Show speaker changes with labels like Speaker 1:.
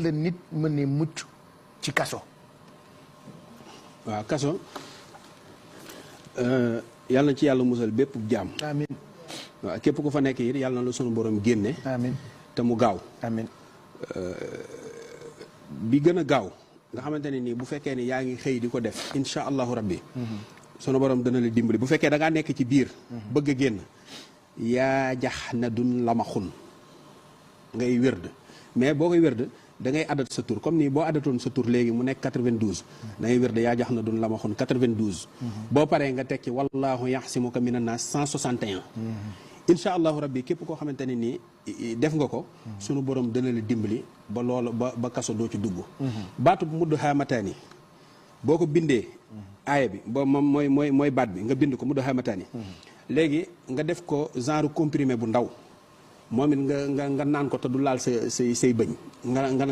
Speaker 1: la nit mën a mucc ci kaso.
Speaker 2: waaw kaso yàlla na ci yàlla musal bépp jaam.
Speaker 1: amiin.
Speaker 2: waaw képp ku fa nekk it yàlla na la sunu borom génne.
Speaker 1: amiin
Speaker 2: te mu gaaw.
Speaker 1: amiin.
Speaker 2: bi gën a gaaw nga xamante ne nii bu fekkee ni yaa ngi xëy di ko def incha allahu rabbi. sunu borom dana la dimbali bu fekkee da ngaa nekk ci biir. bëgg a génn yaa jax na dun la ma xun ngay wérd mais boo koy wérd da ngay adat sa tur comme nii boo adatoon sa tur léegi mu nekk 92. da ngay wérd yaa jax na dun la ma xun 92. boo paree nga teg ci wallaahu yaxsimuka mina naas 161. incha allahu rabbi képp koo xamante ne nii def nga ko. sunu borom dana la dimbali ba loolu ba kaso doo ci dugg. baatu mudd xaamataani boo ko bindee. aaya bi ba moom mooy baat bi nga bind ko mudd xaamataani. léegi nga def ko genre comprimé bu ndaw moom it nga naan ko te du laal say bëñ nga